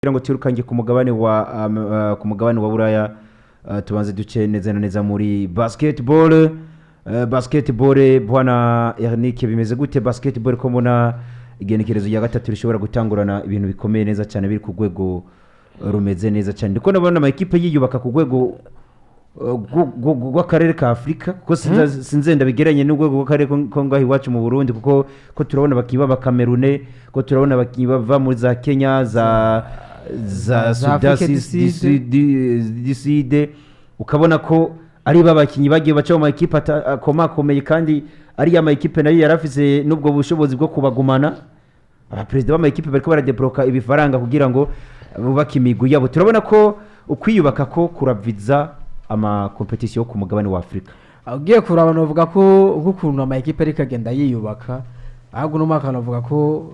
Kugira ngo twirukange ku mugabane wa Buraya, tubanze duce neza na neza muri basketball. Basketball, bwana Ernike, bimeze gute basketball, ko mbona igenekerezo rya gatatu rishobora gutangurana ibintu bikomeye neza cyane, biri ku rwego rumeze neza cyane? Ndiko ndabona amakipe yiyubaka ku rwego rw'akarere ka Afurika, kuko sinzenda bigeranye n'urwego rw'akarere ko ngaho iwacu mu Burundi, kuko ko turabona abakinnyi b'Abakamerune, ko turabona abakinnyi bava muri za Kenya, za za Sudan Afrique du Sud. du Sud, ukabona ko ari ba bakinnyi bagiye baca mu makipe akomakomeye, kandi ari ya makipe nayo yari afise n'ubwo bushobozi bwo kubagumana. Abaperezida b'amakipe bariko baradebloka ibifaranga kugira ngo bubake imigwi yabo. Turabona ko ukwiyubaka ko kuraviza amakompetisiyo ku mugabane wa Afurika. Ugiye kuraba, navuga ko nk'ukuntu ama ekipe ariko agenda yiyubaka, ahubwo uno mwaka navuga ko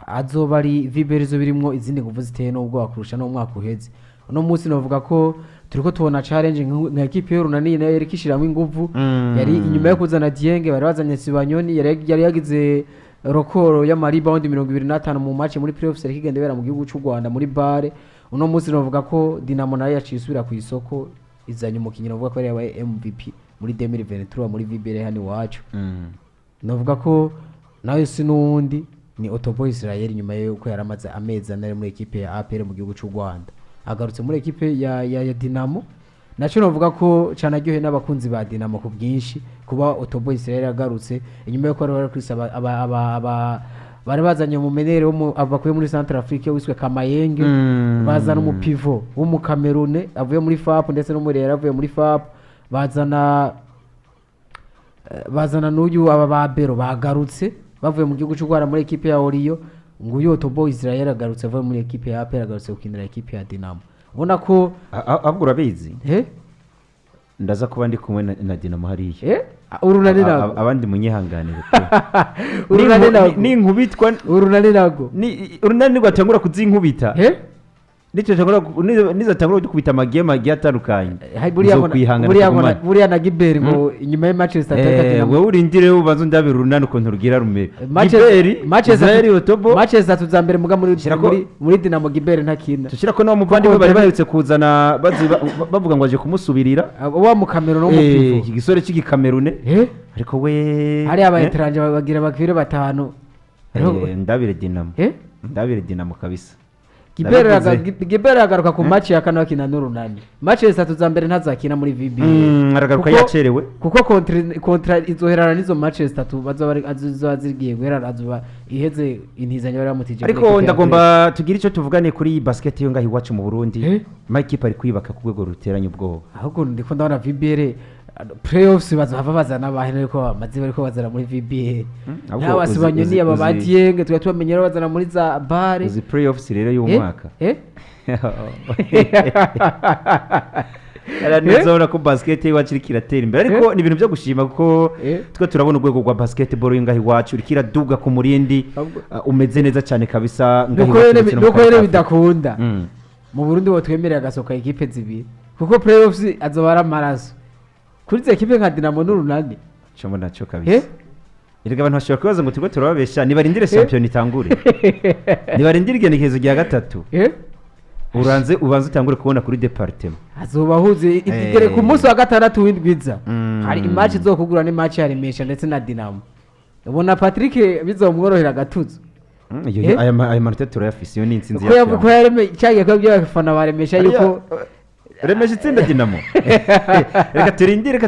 azoba ari viberizo birimwo izindi nguvu ziteye n'ubwoba kurusha n'umwaka uheze. Uno munsi navuga ko turiko tubona challenge nka ekipe y'Urunani, nayo yariko ishiramwo inguvu. Yari inyuma yo kuzana Dieng, bari bazanye Sibanyoni yari yagize record y'ama rebound 25 mu match muri playoffs yariko igenda ibera mu gihugu cy'u Rwanda muri bare. Uno munsi navuga ko Dinamo nayo yaciye isubira ku isoko, izanye umukinnyi navuga ko yari yabaye MVP muri 2023 muri VBL hano iwacu. Navuga ko nawe si n'uwundi, ni Otobo Israel, nyuma y'uko yari amaze amezi 4 ari muri ekipe ya APR mu gihugu cy'u Rwanda, agarutse muri ekipe ya Dinamo. Nacyo navuga ko canaryohe n'abakunzi ba Dinamo ku bwinshi kuba Otobo Israel agarutse inyuma y'uko bari bari aba bari bazanye umumenere wo bakuye muri Central Afrique wiswe Kamayenge, bazana umu pivot w'Umukamerune avuye muri FAP, ndetse n'umurera avuye muri FAP, bazana n'uyu, aba ba Bero bagarutse bavuye mu gihugu cy'u Rwanda muri ekipe ya Oriyo. Nguyu Otobo Israel agarutse avuye muri ekipe ya APR, agarutse gukinira ekipe ya Dinamo. Ubona ko Ahubwo urabizi, eh ndaza kuba ndi kumwe na Dinamo hariya. Urunani nago. Abandi munyihanganire pe. Urunani nago. Ninkubitwa Urunani nago. Urunani rwatangura kuzinkubita, nizatangura kudukubita amagema agiye atandukanye, Buriya ngo nzokwihangana buriya ngo tugumane. Buriya na Gibert ngo inyuma ya Manchester United. Wewe urindire, ubanze undabire urunani ukuntu rugira rumere. Manchester Gibert Israel Otobo. Matches zitatu za mbere muga muri Shirako muri Dinamo Gibert ntakina. Tushira ko n'uwo muvandimwe bari baherutse kuzana, bavuga ngo aje kumusubirira. Wa mu Cameroon wo mu pivot. Iki gisore cy'Igikamerune, ariko we Hariya aba étranger bagira bakwire batanu. Ndabire Dinamo. Ndabire Dinamo kabisa. Gibert Ndabivuze. Gibert agaruka ku match ya kane bakina n'Urunani. Match zitatu za mbere ntazakina muri VB. Aragaruka yacerewe. Kuko contrat izoherana n'izo match zitatu bazoba azoba zigiye guherana, azoba iheze intizanyo bari bamutije muri Ariko equipe ya ndagomba tugire icyo tuvugane kuri iyi basket yo ngaho iwacu mu Burundi. Amakipe ari kwiyubaka ku rwego ruteranye ubwoba. Ahubwo ndiko ndabona VBL playoffs bazava bazana abahene, ariko bamaze bariko bazana muri VBL Ahubwo n'abasibanyoni aba ba Dieng tuba tubamenyera bazana muri za bare. Uzi playoffs rero y'umwaka? Nzabona ko basket iwacu iriko iratera imbere, ariko ni ibintu byo gushima, kuko twe turabona urwego rwa basketball yo ngaho iwacu iriko iraduga ku murindi umeze neza cyane kabisa ngaho Nuko iwacu rero ndetse no mu nuko karere rero ka Afurika. bidakunda mu Burundi botwemerera agasohoka ekipe zibiri, kuko playoffs azoba ari amaraso kuri izo ekipe nka Dinamo n'Urunani. Ico mbona naco kabisa, erega abantu bashobora kubaza ngo turiko turababesha. Nibarindire shampiyona itangure, nibarindire igenekerezo rya gatatu, uranze ubanze utangure kubona kuri département. Azoba ahuze igere ku munsi wa gatandatu w'indwiza. Hari imatch izokugura n'imatch ya Remesha ndetse na Dinamo. Ubona Patrick bizomworohera agatuzo. Ayo manota turayafise, iyo ni intsinzi Ko yacu. yavuga ko yareme cyagiye ko abafana baremesha yuko Remesha itsinda Dinamo. Reka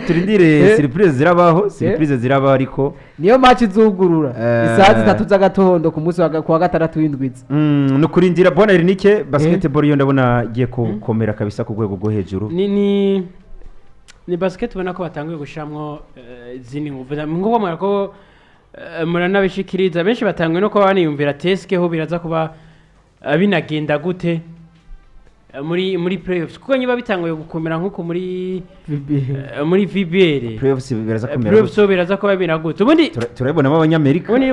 turindire. Surprise zirabaho, surprise zirabaho, ariko Niyo match izugurura isaha 3 z'agatondo ku munsi wa gatandatu w'indwiza. Ni ukurindira. Bona Erinike, basketball yo ndabona igiye gukomera kabisa ku rwego rwo hejuru. Ni basket ubona ko batanguye gushiramwo izindi nguvu nkuko murako muranabishikiriza. Benshi batanguye no kuba baniyumvira teske ho biraza kuba binagenda gute. muri playoffs, kuko niba bitanguye gukomera nk'uko muri VBL, Playoffs biraza kumera playoffs ho biraza kuba biragutse ubundi. Turabibonamo Abanyamerika. Ubundi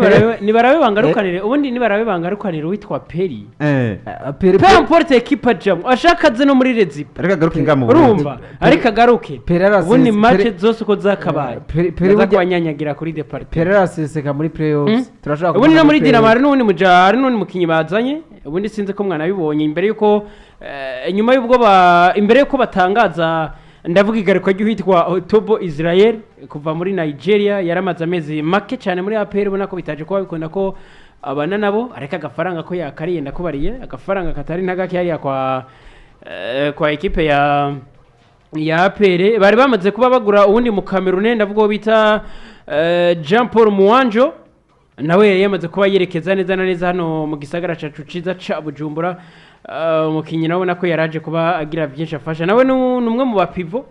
nibarabe bangarukanire uwitwa Peri. Peu importe équipe ajamwo, ashaka aze no muri Rezipo. Ariko agaruke ngaha mu Burundi. Urumva, ariko agaruke. Peri Ubundi match zose uko zakabaye Peri aza kubanyanyagira kuri département. Peri araseseka muri playoffs, turashobora Ubundi no kubona muri Dinamo playoffs. hari n'uwundi muja, hari n'uwundi mukinyi bazanye. Ubundi sinzi ko mwanabibonye imbere yuko inyuma y'ubwo ba imbere yuko batangaza, ndavuga igaruka ry'uwitwa Otobo Israel kuva muri Nigeria. Yaramaze amezi make cyane muri APR, ubona ko bitaje kuba bikunda ko abana nabo, ariko agafaranga ko yakariye, ndakubariye, agafaranga katari na gake hariya kwa ekipe ya APR. Bari bamaze kuba bagura uwundi mu Cameroon, ndavuga uwo bita Jean Paul Muwanjo, nawe yari yamaze kuba yerekeza neza na neza hano mu gisagara cacu ciza ca Bujumbura. Umukinyi nawe ubona ko yaraje kuba agira byinshi afasha, nawe ni umwe mu ba pivot.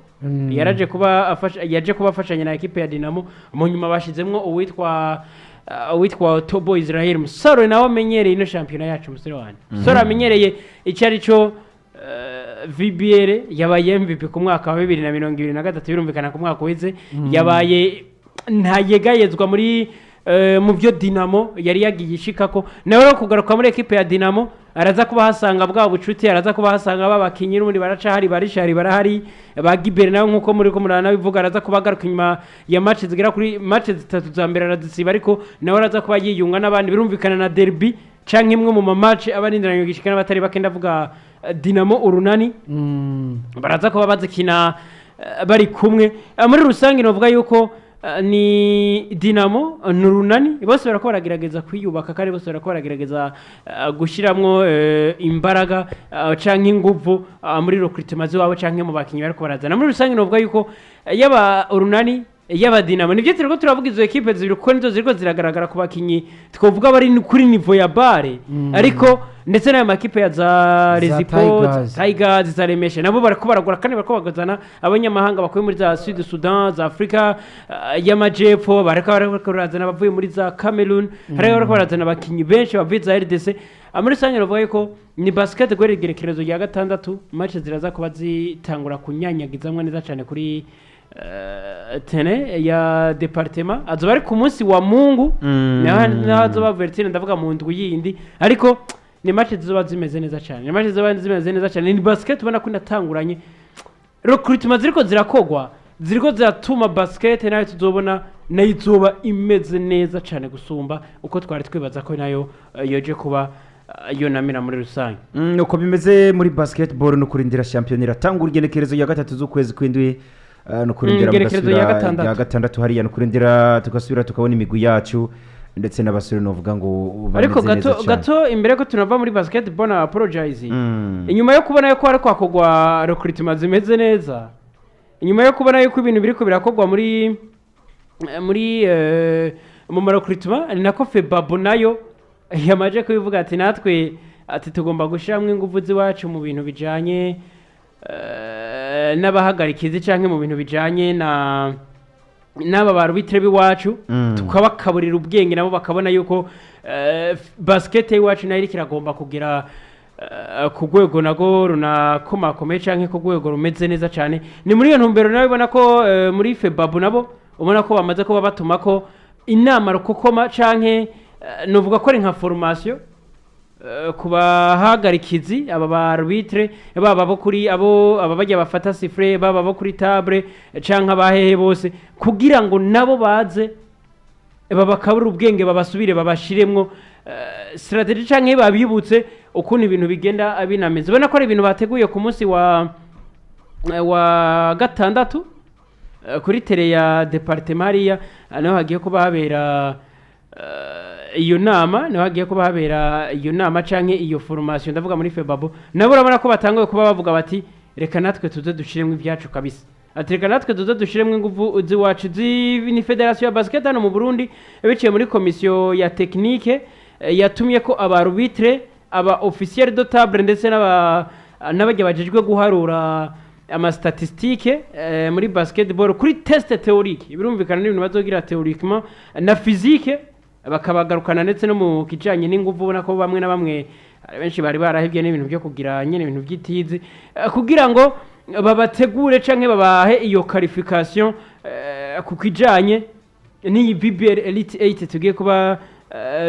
Yaraje kuba afasha, yaje kuba afashanya na ekipe ya Dinamo. Mu nyuma bashizemwo uwitwa Tobo Israel, musore nawe amenyereye ino shampiyona yacu, musore wanjye, musore amenyereye icyo ari cyo VBL. Yabaye MVP ku mwaka wa 2023, birumvikana ku mwaka uheze. Yabaye ntayegayezwa muri mu byo Dinamo yari yagiye ishikako. Nawe rero kugaruka muri ekipe ya Dinamo, araza kuba hasanga bwa bucuti, araza kuba hasanga ba bakinyi n'ubundi baracahari, barishari barahari, ba Gibert nawe nkuko muri ko muranabivuga, araza kuba agaruka inyuma ya match zigera kuri match zitatu za mbere arazisiba, ariko nawe araza kuba yiyunga n'abandi. Birumvikana na derby canke imwe mu ma match abarindiranye gishika n'abatari bake, ndavuga Dinamo Urunani, baraza kuba bazikina bari kumwe. Muri rusange novuga yuko ni Dinamo, ni Urunani, bose barako baragerageza kwiyubaka kandi bose barako baragerageza gushiramwo imbaraga canke inguvu muri recrutement ziwabo canke mu bakinyi bariko barazana. Muri rusange novuga yuko yaba Urunani, yaba Dinamo, nivyo turiko turavuga izo ekipe zibiri kuko nizo ziriko ziragaragara ku bakinyi twovuga bari kuri niveau ya BAL, ariko ndetse n'ayo makipe ya za Rezipo, Tigers. Tigers, za Remeshe, nabo bariko baragura kandi bariko bagazana abanyamahanga bakuye muri za Sud Sudan, za Afrika y'Amajepfo, bariko barazana abavuye muri za Cameroon, hariko bariko barazana abakinyi benshi bavuye za RDC. Muri rusange bavuga yuko ni basket guhera igerekerezo rya gatandatu, match ziraza kuba zitangura kunyanyagizamwo neza cyane kuri terrain ya département. Azoba ari ku munsi wa Mungu, naho azoba Vertine, ndavuga mu ndwi yindi, ariko ni match zizoba zimeze neza cyane, ni match zizoba zimeze neza cyane. Ni basket ubona ko inatanguranye recruitment ziriko zirakogwa, ziriko ziratuma basket nayo tuzobona nayo izoba imeze neza cyane gusumba uko twari twibaza ko nayo yoje kuba yonamira muri rusange. Uko bimeze muri basketball no kurindira shampiyona iratangura igenekerezo ya gatatu z'ukwezi kw'indwi, no kurindira Igenekerezo mugasubira ya gatandatu. Ya gatandatu hariya, no kurindira tugasubira tukabona imigwi yacu ndetse n'abasore novuga ngo Ariko bameze neza gato cyane. gato imbere ko tunava muri basketball na apologize, inyuma yo kubona yuko hariko hakorwa recruitment zimeze neza, inyuma yo kubona yuko ibintu biriko birakorwa muri mu ma recruitment, ni nako FEBABU nayo yamaje kubivuga ati natwe ati tugomba gushiramwo ingufu z'iwacu mu bintu bijanye n'abahagarikizi canke mu bintu bijanye na n'aba ba arbitre b'iwacu, tukabakaburira ubwenge nabo bakabona yuko basket y'iwacu nayo iriko iragomba kugera ku rwego nago runakomakomeye canke ku rwego rumeze neza cane. Ni muri iyo ntumbero nawe ubona ko muri FEBABU nabo ubona ko bamaze kuba batuma ko inama rukokoma canke novuga ko ari nka formation ku bahagarikizi, aba ba arbitre, baba bo kuri abo aba bajya bafata sifflet, baba bo kuri table canke abahehe bose, kugira ngo nabo baze babakabura ubwenge, babasubire babashiremwo strategy canke babibutse ukuntu ibintu bigenda binameze. Ubona ko ari ibintu bateguye ku munsi wa gatandatu kuri terrain ya département hariya, niho hagiye kuba habera iyo nama, niho hagiye kuba habera iyo nama canke iyo formation, ndavuga muri FEBABU. Nabo urabona ko batanguye kuba bavuga bati reka natwe tuze dushiremwo ibyacu kabisa, ati reka natwe tuze dushiremwo ingufu z'iwacu. Ni fédération ya basket hano mu Burundi biciye muri komisiyo ya technique yatumye ko aba arbitre, aba officiel de table ndetse n'aba n'abajya bajejwe guharura ama statistique muri basketball kuri test théorique. Birumvikana n'ibintu bazogira théoriquement na physique, bakabagarukana ndetse no mu kijanye n'inguvu, ubona ko bamwe na bamwe Hari benshi bari barahebye n'ibintu byo kugira nyene ibintu by'itizi, kugira ngo babategure canke babahe iyo qualification ku kijanye n'iyi BBL Elite 8 tugiye kuba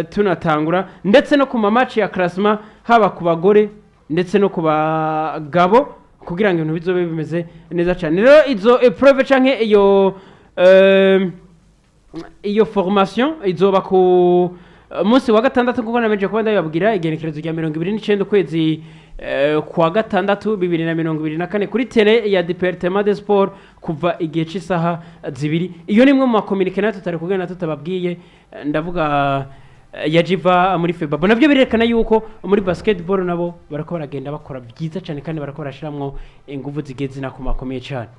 tunatangura, ndetse no ku ma match ya classement, haba ku bagore ndetse no ku bagabo, kugira ngo ibintu bizobe bimeze neza cyane. Rero izo épreuve canke iyo formation izoba ku munsi wa gatandatu, kuko nameje kuba ndabibabwira, igenekerezo rya 29 ukwezi kwa gatandatu 2024, kuri terrain ya Département de Sport, kuva igihe c'isaha 2. Iyo ni imwe mu ma communiqué natwe tutari kugenda tutababwiye, ndavuga ya jiva muri FEBABU. Navyo birerekana yuko muri basketball nabo barako baragenda bakora byiza cyane, kandi barako barashiramwo inguvu zigiye zinakomakomeye cyane.